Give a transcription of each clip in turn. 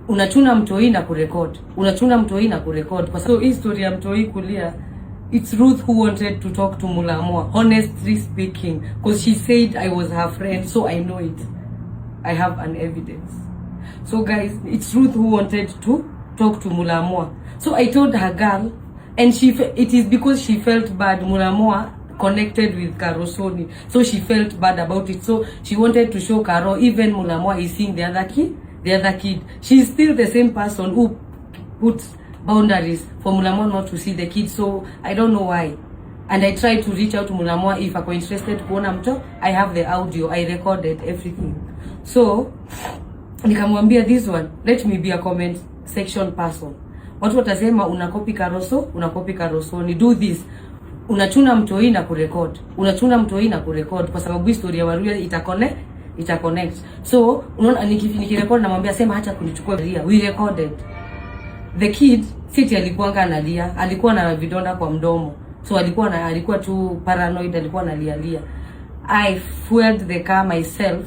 Unachuna mtoi na kurecord, unachuna mtoi na kurecord. Kwa sababu hii story ya mtoi kulia, it's Ruth who wanted to talk to Mulamwa, honestly speaking, because she said I was her friend, so I know it. I have an evidence. So guys, it's Ruth who wanted to talk to Mulamwa. So I told her girl, and it is because she felt bad Mulamwa connected with Carosoni. So she felt bad about it. So she wanted to show Caro even Mulamwa is seeing the other kid, the other kid. She's still the same person who puts boundaries for Mulamwa not to see the kid. So I don't know why. And I tried to reach out to Mulamwa if ako interested kuona mto. I have the audio. I recorded everything. So nikamwambia, "This one, let me be a comment section person. Watu watasema unakopi Karoso, unakopi Karosoni. Do this. Unachuna mtoi na kurecord. Unachuna mtoi na kurecord kwa sababu historia ya Waruya itaconnect." So unaona nikirecord namwambia, "Sema acha kunichukua ria." We recorded. The kid siti alikuwa analia, alikuwa na vidonda kwa mdomo. So alikuwa tu paranoid, alikuwa analialia. I fueled the car myself,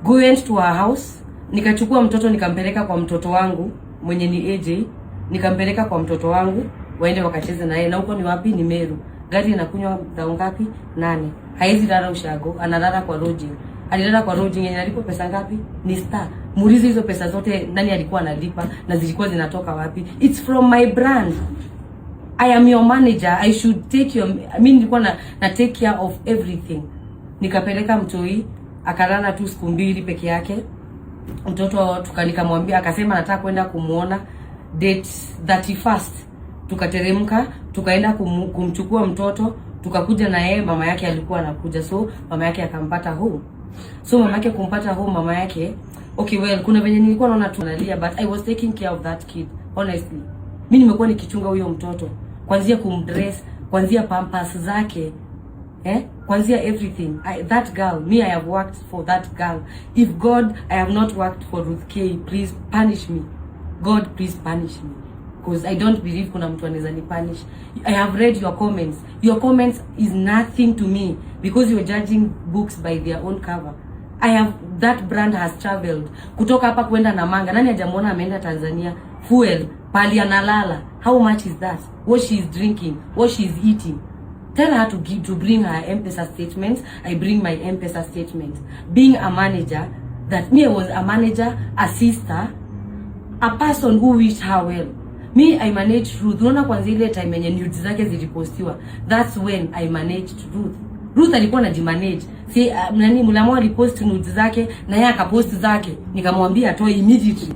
go went to her house, nikachukua mtoto, nikampeleka kwa mtoto wangu mwenye ni AJ, nikampeleka kwa mtoto wangu waende wakacheze na yeye. Na huko ni wapi? Ni Meru. Gari inakunywa thao ngapi? Nane. Haezi lala ushago, analala kwa lodging. Alilala kwa lodging yenye alipo pesa ngapi? Ni star. Muulize hizo pesa zote nani alikuwa analipa na zilikuwa zinatoka wapi? It's from my brand. I am your manager. I should take your, I mean, nilikuwa na take care of everything. Nikapeleka mtoi, akalala tu siku 2 peke yake. Mtoto nikamwambia, akasema nataka kwenda kumuona date 31st. Tukateremka, tukaenda kumchukua mtoto, tukakuja na yeye, mama yake alikuwa anakuja, so mama yake akampata home. So mama yake kumpata home, mama yake, okay, well, kuna venye nilikuwa naona tu analia, but I was taking care of that kid, honestly. Mimi nimekuwa nikichunga huyo mtoto kuanzia kumdress, kuanzia pampers zake, kwanzia everything. That girl, me, I have worked for that girl. If God, I have not worked for Ruth K, please punish me. God, please punish me, because I don't believe kuna mtu anaweza ni punish. I have read your comments. Your comments is nothing to me because you're judging books by their own cover. I have that brand has traveled kutoka hapa kwenda Namanga. Nani hajamuona ameenda Tanzania? Fuel pali analala, how much is that? What she is drinking, what she is eating. Tell her to bring her M-Pesa statement. I bring my M-Pesa statement. Being a manager, that me, I was a manager, a sister, a person who wished her well. Me, I managed Ruth. Unaona kwanza ile time yenye nudes zake zilipostiwa, that's when I managed Ruth. Ruth alikuwa anajimanage. Si nani, Mulamwa alipost nudes zake na yeye akapost zake, nikamwambia atoe immediately.